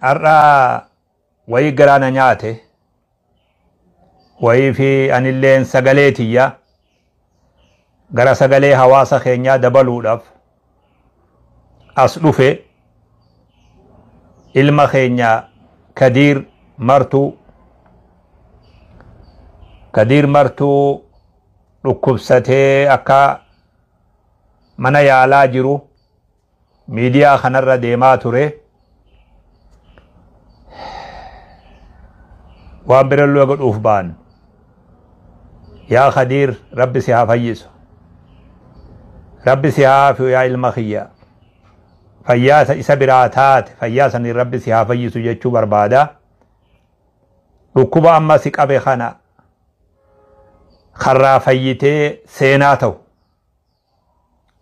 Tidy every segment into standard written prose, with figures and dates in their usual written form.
Har'a wayii garaana nyaate wayii fi anilleen sagalee tiyya gara sagalee hawaasa keenyaa dabaluudhaaf as dhufe. Ilma keenya Kadiir Martuu, Kadiir Martuu dhukkubsatee akka mana yaalaa jiru miidiyaa kanarra deemaa ture. Waan birallee godhuuf ba'an. Yaa Kadiir, Rabbi si haa fayyisu. Rabbi si haa afiyu yaa ilma kiyya. Fayyaa isa biraa taate fayyaa sanii Rabbi si haa fayyisu jechuu barbaada. Dhukkuba amma si qabe kana karraa fayyitee seenaa ta'u.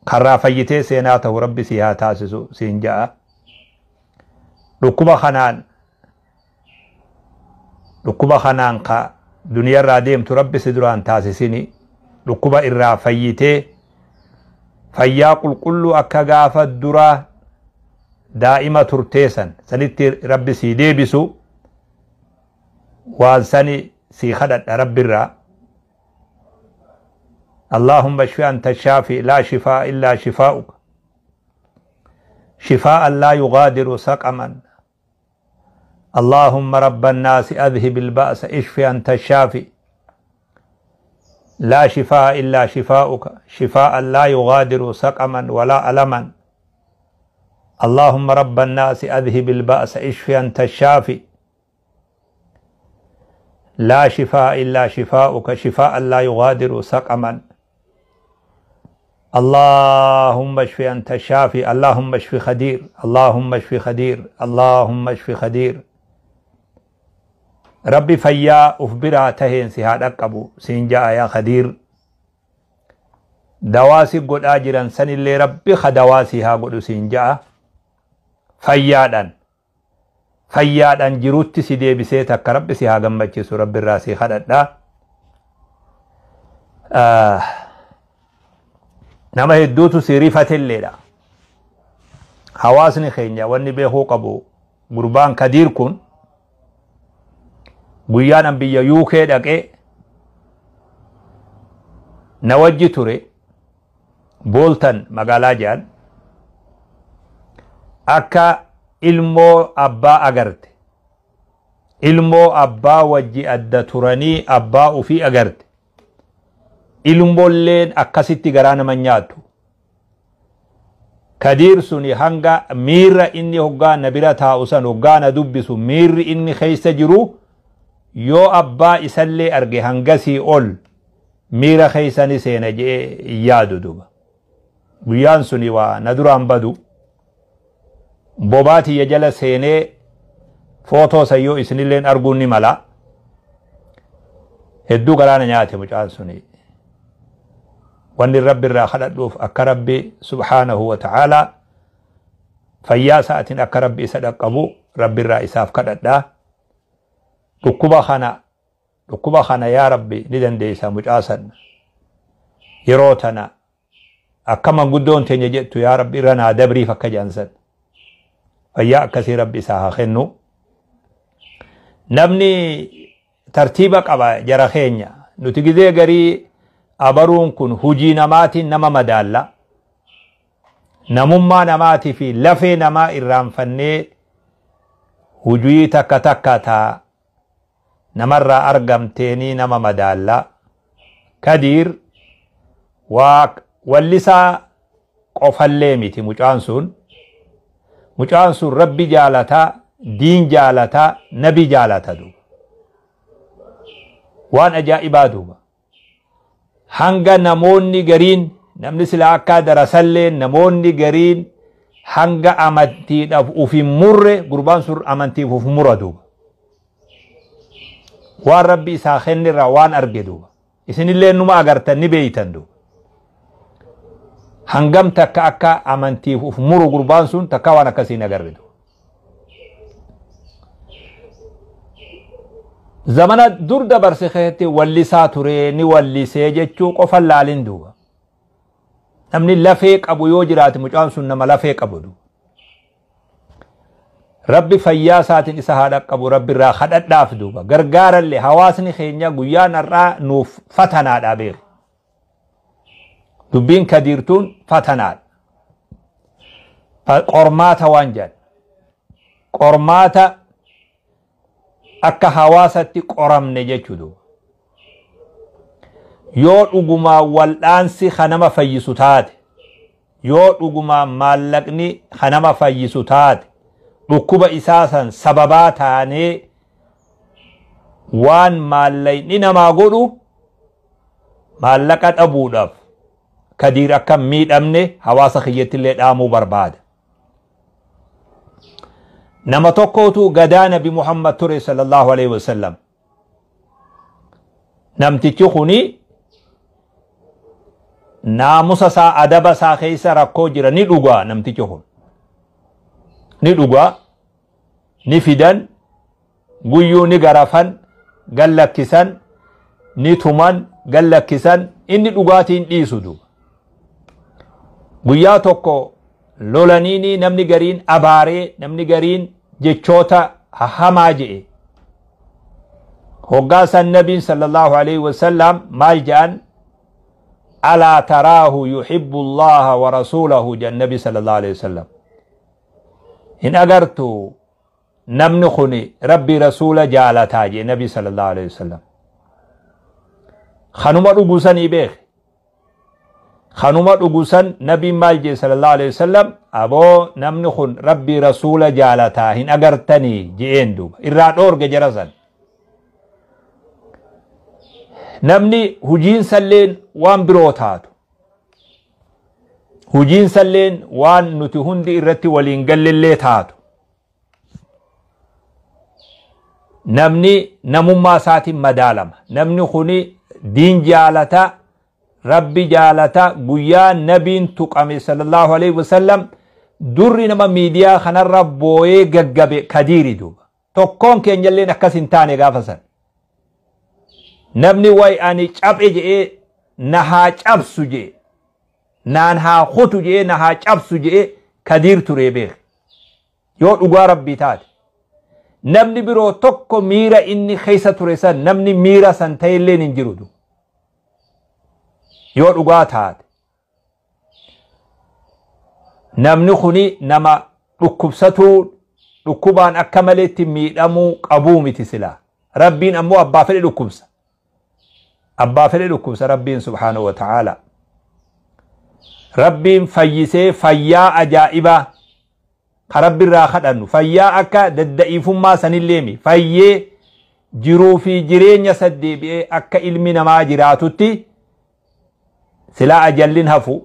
Karraa fayyitee seenaa ta'u Rabbi si haa taasisu siin ja'a. Dhukkuba kanaan ka duniyarraa deemtu Rabbi si duraan taasisini. Dhukkuba irraa fayyitee fayyaa qulqulluu akka gaafa duraa daa'ima turteesan sanitti Rabbi sii deebisu waan sani sii kadhadha Rabbirraa. اللهم اشف أنت الشافي لا شفاء إلا شفاؤك شفاء لا يغادر سقما. اللهم رب الناس أذهب البأس، اشف أنت الشافي لا شفاء إلا شفاؤك شفاء لا يغادر سقما ولا ألما. اللهم رب الناس أذهب البأس، اشف أنت الشافي لا شفاء إلا شفاؤك شفاء لا يغادر سقما. اللهم اشف أنت الشافي. اللهم اشف خدير، اللهم اشف خدير، اللهم اشف خدير. Rabbi fayyaa uf biraa taheen si haa dhaqqabu siin ja'a yaa Khadiir. Dawaa si godhaa jiran sanillee Rabbi ka dawaa si haa godhu siin ja'a. Fayyaadhaan jirutti si deebisee takka Rabbi si haa gammachiisu Rabbi irraa si kadhadha. Nama hedduutu si rifatelleedha. Hawaasni keenya wanni beekuu qabu, gurbaan Kadiir kun guyyaan an biyya UK dhaqee na wajji ture. Booltan magaalaa jedhan akka ilmoo abbaa agarte, ilmoo abbaa wajji adda turanii abbaa ufii agarte, ilmoolleen akkasitti garaa nama nyaattu. Kadiir suni hanga miirra inni hoggaa na bira taa'u san, hoggaa na dubbisu, miirri inni keessa jiru yoo abbaa isallee arge hangasii ol miira keessa ni seena je'ee yaadu. Duba guyyaan suni waa na duraan badu bobaatiyya jala seenee footoo sayyoo isinilleen arguun ni mala. Hedduu galaana nyaate mucaan suni. Wanni Rabbi irraa kadhadhuuf akka Rabbi subhaanahu wa ta'aalaa fayyaa isaatiin akka Rabbi isa dhaqqabu Rabbi irraa isaaf kadhadhaa. Dhukkuba kana yaa Rabbi ni dandeessa. Mucaa san yeroo tana akka manguddoon teenya jettu, yaa Rabbi irra naa dabriif akka jedhan san, fayyaa akkasii Rabbi isaa haa kennu. Namni tartiiba qaba. Jara keenya, nuti gizee garii abaruun kun hujii namaatiin nama madaalla, namummaa namaatii fi lafee namaa irraanfannee hujii takka takka taa namarraa argamteenii nama madaalla. Kadiir waa wallisaa qofallee miti mucaan sun. Mucaan sun Rabbi jaalataa, diin jaalataa, nabi jaalata. Duuba waan ajaa'ibaa duuba hanga namoonni gariin, namni sila akka darasallee, namoonni gariin hanga amantiidhaaf uf hin murre, gurbaan sun amantiif uf mura. Duuba waan Rabbi isaa kennirraa waan arge duuba isinillee numa agartan, ni beeytan. Duuba hangam takka akka amantiif uf muru gurbaan sun takka waan akkasii hin agarre. Duuba zamana dur dabarse keessatti wallisaa ture, ni wallisee jechuu qofa laalin. Duuba namni lafee qabu yoo jiraate, mucaan sun nama lafee qabu. Duuba Rabbi fayyaa isaatiin isa haa dhaqqabu, Rabbi irraa kadhadhaaf duuba. Gargaarallee hawaasni keenya guyyaan har'aa nuuf fatanaadha beeku. Dubbiin Kadiirtuun fatanaadha. Qormaata waan jedhan. Qormaata akka hawaasatti qoramne jechuudha. Yoo dhugumaa wal'aansi kanama fayyisu taate, yoo dhugumaa maallaqni kanama fayyisu taate, dhukkuba isaa san sababaa taanee waan maallaqni namaa godhu maallaqa dhabuudhaaf Kadiir akka miidhamne hawaasa kiyyattillee dhaamuu barbaada. Nama tokkotu gadaa Nabi Muhammad ture sallallahu alaihi wasallam. Namtichi kuni naamusa isaa adaba isaa keessa rakkoo jira, ni dhugaa namtichi kun. Ni dhugaa, ni fidan, guyyuu ni garafan, gallakkisan, ni tuman, gallakkisan, inni dhugaatiin dhiisu duuba. Guyyaa tokko lolaniini namni gariin abaaree, namni gariin jechoota hamaa je'e. Hoggaa san Nabiin sallallahu alaihi wasallam maal je'an? Alaa taraahu yuhibbu Allaha wa rasuulahu jedhan Nabi sallallahu alaihi wasallam. Hin agartu namni kuni Rabbi rasuula jaalataa jedhe Nabi sallallahu alaihi wasallam. Kanuma dhugu sanii beeke. Kanuma dhugu san Nabiin maal jedhe sallallahu alaihi wasallam? Aboo namni kun Rabbi rasuula jaalataa hin agartanii je'een duuba. Irraa dhoorge jara san. Namni hujiinsalleen waan biroo taatu. Hujiinsalleen waan nuti hundi irratti waliin gallellee taatu. Namni namummaa isaatiin madaalama. Namni kuni diin jaalata, Rabbi jaalata, guyyaa Nabiin tuqame sallallahu alaihi wasallam durri nama miidiyaa kanarra booyee gaggabe Kadiiri duuba. Tokkoon keenyalleen akkas hin taane gaafa san. Namni wayi ani caphe je'ee na haa cabsu je'e, naan haa kutu je'ee na haa cabsu je'ee Kadiir turee beeke. Yoo dhugaa Rabbii taate. Namni biroo tokko miira inni keessa ture san namni miira san ta'elleen hin jiru. Yoo dhugaa taate. Namni kuni nama dhukkubsatuu dhukkubaan akka maleetti miidhamuu qabuu miti silaa. Rabbiin ammoo abbaa fedhe dhukkubsa. Abbaa fedhe dhukkubsa Rabbiin subhaanahu wa ta'ala. Rabbiin fayyisee fayyaa ajaa'ibaa ka Rabbi irraa kadhannu fayyaa akka dadda'iifummaa sanilleemi fayyee jiruu fi jireenya saddeebi'ee akka ilmi namaa jiraatutti silaa ajallin hafu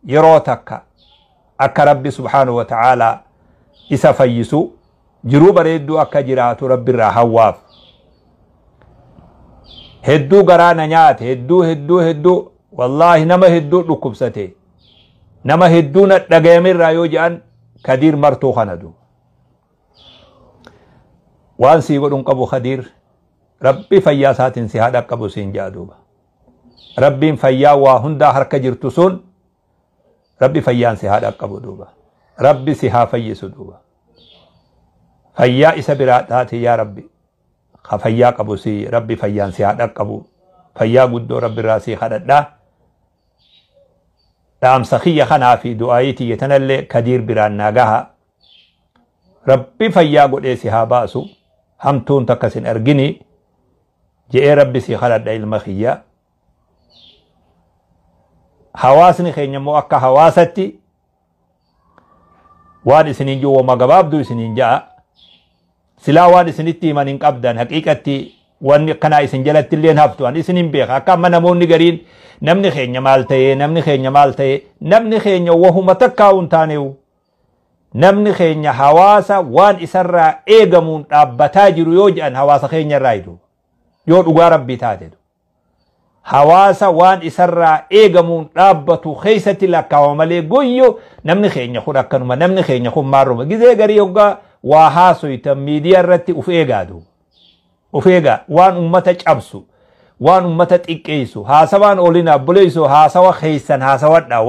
yeroo takka akka Rabbi subhaanahu wa ta'ala isa fayyisu jiruu bareedduu akka jiraatu Rabbi irraa hawwaaf. Hedduu garaa na nyaate, hedduu hedduu hedduu wallaahi nama hedduu dhukkubsate, nama hedduu na dhagayame irraa yoo je'an Kadiir martuu kana duuba. Waan sii godhuun qabu Kadiir, Rabbi fayyaa isaatiin si haa dhaqqabu siin ja'a duuba. Rabbiin fayyaa waa hundaa harka jirtu sun Rabbi fayyaan si haa dhaqqabu duuba. Rabbi si haa fayyisu duuba. Fayyaa isa biraa taate yaa Rabbi. Ka fayyaa qabu si Rabbi fayyaan si haa dhaqqabu. Fayyaa guddoo Rabbi irraa si kadhadhaa. Dhaamsa kiyya kanaa fi du'aayii tiyya tanallee Kadiir biraan naa gaha. Rabbi fayyaa godhee si haa baasu. Hamtuun takka sin argini. Je'ee Rabbi si kadhadha ilma kiyya. Hawaasni keenya immoo akka hawaasatti waan isiniin jiru wama gabaabduu isiniin ja'a. Silaa waan isinitti himan hin qabdan haqiiqatti wanni akkanaa isin jalatti illee haftu ani isin hin beeka. Akka amma namoonni gariin namni keenya maal ta'ee namni keenya maal ta'ee namni keenya wahuma takkaa hin taaneewu. Namni keenya hawaasa waan isarraa eegamuun dhaabbataa jiru yoo jedhan hawaasa keenya irraa jiru. Yoo dhugaa Rabbii taate. Hawaasa waan isarraa eegamuun dhaabbatu keessatti lakkaawama malee guyyuu namni keenya kun akkanuma namni keenya kun maarruma gizee garii hoggaa waa haasoytan miidiyaa irratti uf eegaa duuba. Uf eegaa waan ummata cabsu waan ummata xiqqeessu haasawaan olina obboleessu haasawa keessan haasawadha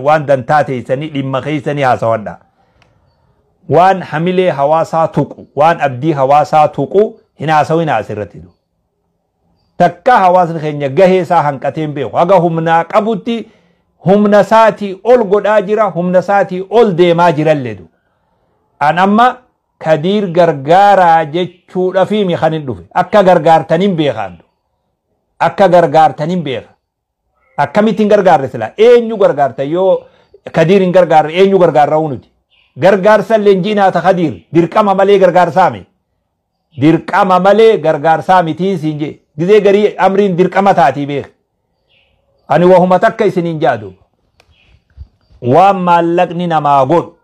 waan dantaa teessanii dhimma keessanii haasawadha. Waan hamilee hawaasaa tuqu, waan abdii hawaasaa tuqu hin haasawinaa asirratti. Takka hawaasni keenya gahee isaa hanqatee hin beeku. Haga humnaa qabutti humna isaatii ol godhaa jira, humna isaatii ol deemaa jirallee. An amma Kadiir gargaaraa jechuudhaafimi kan hin dhufe. Akka gargaartaniin beekaan. Akka gargaartaniin beeka. Akkamittiin gargaarre silaa? Eenyu gargaarta yoo Kadiir hin gargaarre, eenyu gargaarra nuti? Gargaarsa leenjiinaa ta Kadiir dirqama malee gargaarsaami. Dirqama malee gargaarsaa mitiin siin jee. Gizee garii amriin dirqama taatii beek. Ani wahuma takka isiniin jaadu. Waan maallaqni namaa godhu,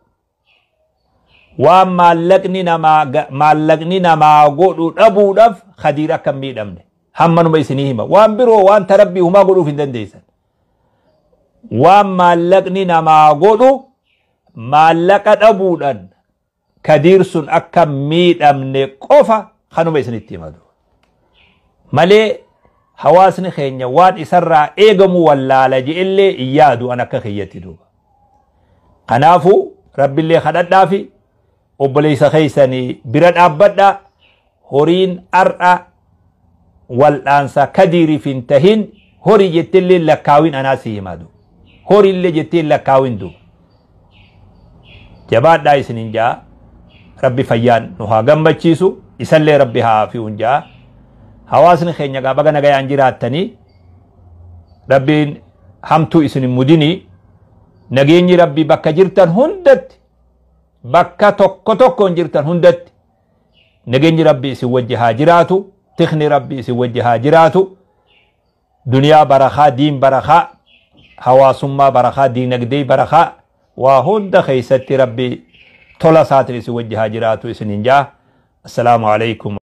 waan maallaqni namaa godhu dhabuudhaaf Kadiir akka hin miidhamne. Hammanuma isinii hima. Waan biroo waan tarabbii humaa godhuuf hin dandeessan. Waan maallaqni namaa godhu, maallaqa dhabuudhaan Kadiir sun akka miidhamne qofa kanuma isinitti himatu. Malee hawaasni keenya waan isarraa eegamu wallaala je'ellee hin yaadu an akka kiyyatti duuba. Kanaafuu Rabbillee kadhadhaafi, obboleessa keessanii bira dhaabbadhaa. Horiin ar'a wal'aansa Kadiiriif hin tahin horii jettillee lakkaawin, anaa si himadu. Horiillee jettee lakkaawin duuba. Jabaadhaa isinin jaa. Rabbi fayyaan nu haa gammachiisu, isallee Rabbi haa hafi'uun jaa. Hawaasni keenya gaa baga nagayaan jiraattanii, Rabbiin hamtuu isin hin mudinii, nageenyi Rabbi bakka jirtan hundatti, bakka tokko tokkoon jirtan hundatti nageenyi Rabbi isin wajji haa jiraatu, tikni Rabbi isin wajji haa jiraatu, duniyaa barakaa, diin barakaa, hawaasummaa barakaa, diinagdee barakaa, waa hunda keessatti Rabbi tola isaatiin isin wajji haa jiraatu isinin jaa. Assalaamu alaikum.